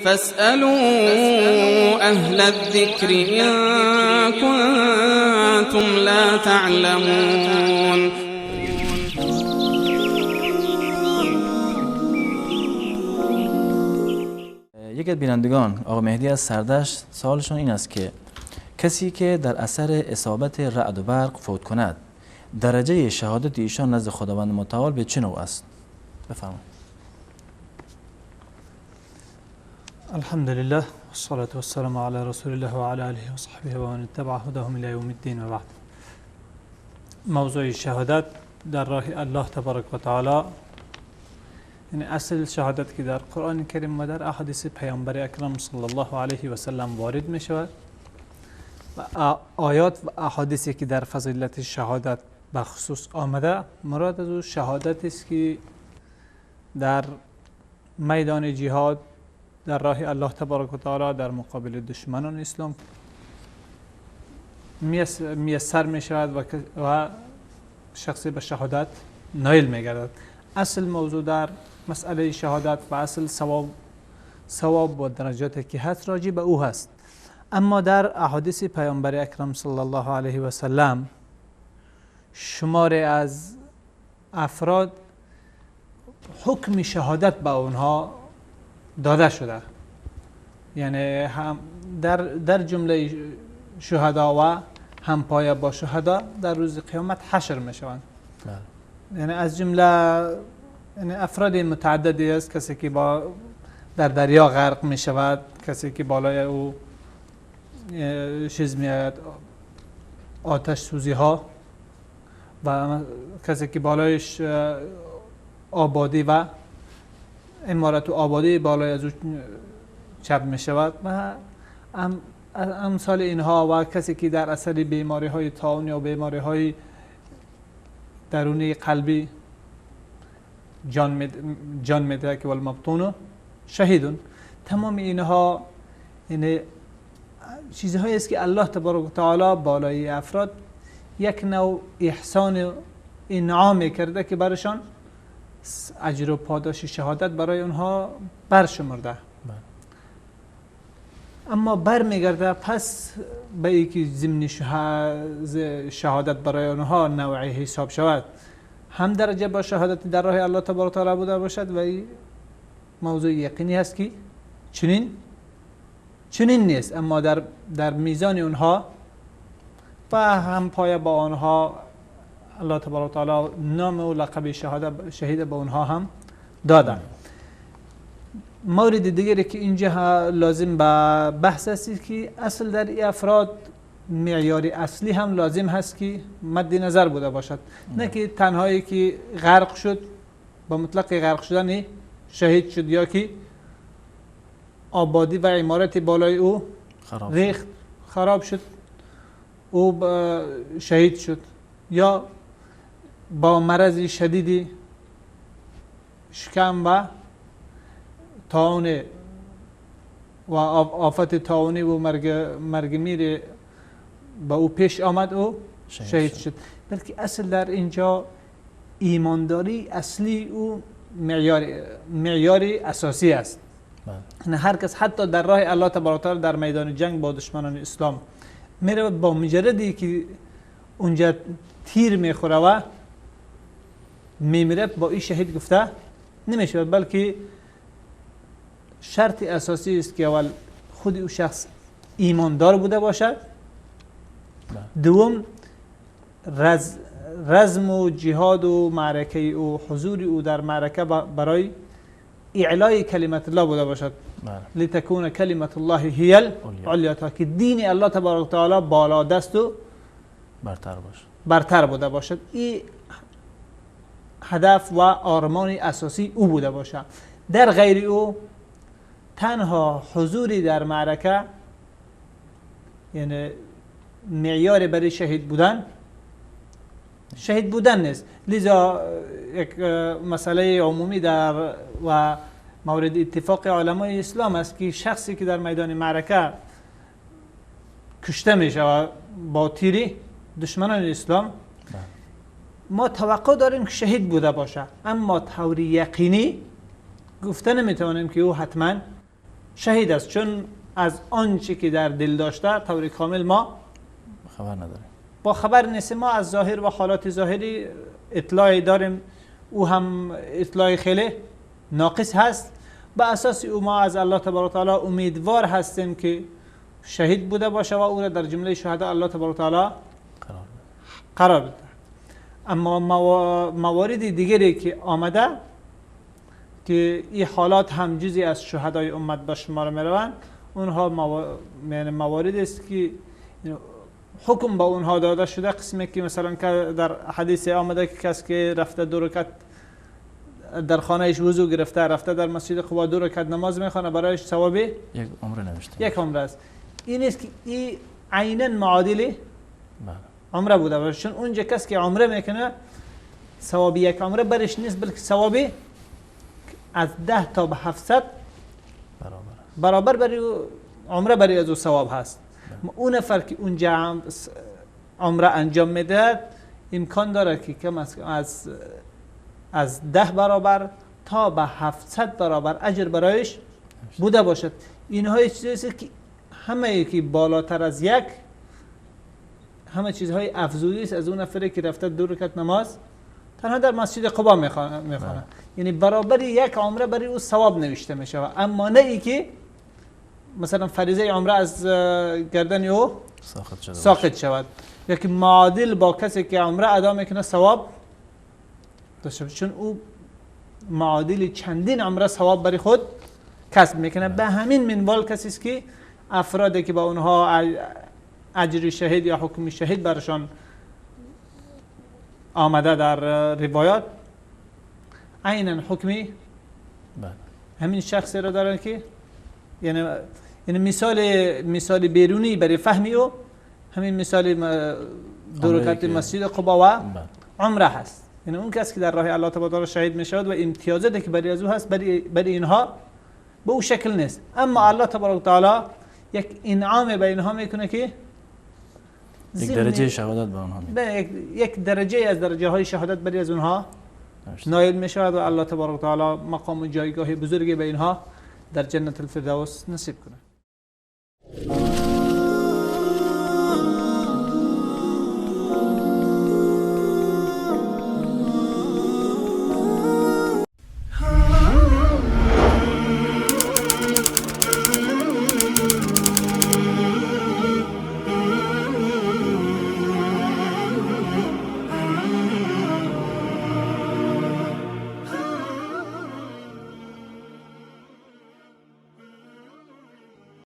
فاسألوا أهل الذكر إن كنتم لا تعلمون. یکی از بینندگان آقا مهدی از سردشت سوالشون این است که کسی که در اثر اصابت رعد و برق فوت کند درجه شهادت ایشان نزد خداوند متعال به چه نوع است؟ بفرمایید. الحمد لله والصلاة والسلام على رسول الله وعلى آله وصحبه ومن اتبع هداهم إلى يوم الدين و بعد. موضوع شهادت در راه الله تبارک و تعالی، یعنی اصل شهادت که در قرآن کریم و در احادیث پیامبر اکرم صلی الله علیه و سلم وارد می شود و آیات و احادیثی که در فضیلت شهادت به خصوص آمده، مراد از او شهادت است که در میدان جهاد در راه الله تبارک و تعالی در مقابل دشمنان اسلام میسر می شود و شخصی به شهادت نایل می گردد. اصل موضوع در مسئله شهادت و اصل ثواب و درجاتی که هست راجع به او هست. اما در احادیث پیامبر اکرم صلی الله علیه و سلم شمار از افراد حکم شهادت به آنها داده شده، یعنی هم در جمله شهدا و همپایه با شهدا در روز قیامت حشر می شوند. یعنی از جمله یعنی افراد متعددی است، کسی که با در دریا غرق می شود، کسی که بالای او چیز می آید آتش سوزی ها، و کسی که بالایش آبادی و عمارت و آبادی بالای از او چپ می شود و امثال اینها، و کسی که در اثر بیماری های طاعون یا بیماری های درونی قلبی جان میده که والمبطون شهیدون. تمام اینها یعنی چیزهایی است که الله تبارک و تعالی بالای افراد یک نوع احسان و انعام کرده که برشان اجر و پاداش شهادت برای اونها برشمرده. اما برمیگرده پس به اینکه ضمن شهادت برای آنها نوعی حساب شود، هم درجه با شهادت در راه الله تبارک و تعالی بوده باشد و این موضوع یقینی هست که چنین نیست، اما در میزان اونها و هم پایه با آنها الله تبارک و تعالی نام و لقب شهید به اونها هم دادن. مورد دیگری که اینجا لازم به بحث است که اصل در این افراد معیار اصلی هم لازم هست که مد نظر بوده باشد، نه که تنهایی که غرق شد با مطلق غرق شدن شهید شد یا که آبادی و عمارت بالای او ریخت خراب شد او شهید شد، یا با مرض شدیدی شکم و طاعون و آفت طاعونی و مرگ میر با او پیش آمد او شهید شد. بلکه اصل در اینجا ایمانداری اصلی او معیار اساسی است. نه هر کس حتی در راه الله تبارک و تعالی در میدان جنگ با دشمنان اسلام میره، با مجردی که اونجا تیر میخوره و میمیره با این شهید گفته نمیشه، بلکه شرط اساسی است که اول خود او شخص ایماندار بوده باشد، دوم رزم و جهاد و معرکه او حضور او در معرکه برای اعلای کلمت الله بوده باشد، لتکون کلمت الله هی العلیا، تا که دین الله تبارک و تعالی بالا دست و برتر بوده باشد. این هدف و آرمان اساسی او بوده باشد. در غیر او تنها حضوری در معرکه یعنی معیار برای شهید بودن نیست. لذا یک مسئله عمومی در و مورد اتفاق علمای اسلام است که شخصی که در میدان معرکه کشته می شود با تیری دشمنان اسلام، ما توقع داریم که شهید بوده باشه، اما طور یقینی گفته نمیتوانیم که او حتما شهید است، چون از آنچه که در دل داشته طور کامل ما خبر نداریم، با خبر نیستیم. ما از ظاهر و حالات ظاهری اطلاع داریم، او هم اطلاع خیلی ناقص هست. به اساس او ما از الله تبارک و تعالی امیدوار هستیم که شهید بوده باشه و او را در جمله شهدا الله تبارک و تعالی قرار بده. اما موارد دیگری که آمده که این حالات هم جزئی از شهدای امت به شمار میروند، اونها موارد است که حکم به اونها داده شده. قسمی که مثلا در حدیث آمده که کسی که رفته دو رکعت در خانهش وضو گرفته، رفته در مسجد قبا دو رکعت نماز میخوانه، برایش ثواب یک عمره نوشته، یک عمره است. این است که این عینا معادل عمره بوده، چون اونجا کسی که عمره میکنه ثواب یک عمره برش نیست، بلکه ثواب از 10 تا به 700 برابر برای عمره برای از او ثواب هست. اون نفر که اونجا عمره انجام میده امکان داره که کم از 10 برابر تا به 700 برابر اجر برایش بوده باشد. اینها چیزی که همه که بالاتر از یک، همه چیزهای افزودی است از اون نفری که رفته دو رکعت نماز تنها در مسجد قبا میخوانه، یعنی برابر یک عمره برای او ثواب نوشته میشه. اما نه ای که مثلا فریضه عمره از گردن او ساقط شود، یا که معادل با کسی که عمره ادا میکنه ثواب داشته، چون او معادل چندین عمره ثواب برای خود کسب میکنه. به همین منوال کسی است که افرادی که با اونها اجر شهید یا حکم شهید برشان آمده در روایات، عینا حکمی همین شخصی را دارن که یعنی مثال بیرونی برای فهمی او همین مثال دو رکعت مسجد قبا و عمره هست. یعنی اون کسی که در راه الله تبارک شهید میشود و امتیازاتی که برای از او هست برای اینها به او شکل نیست، اما الله تبارک تعالی یک انعام به اینها میکنه که یک درجه شهادت به آنها میده، یک درجه از درجه های شهادت برای از اونها نایل میشود و الله تبارک تعالی مقام و جایگاه بزرگی به اینها در جنت الفردوس نصیب کنه.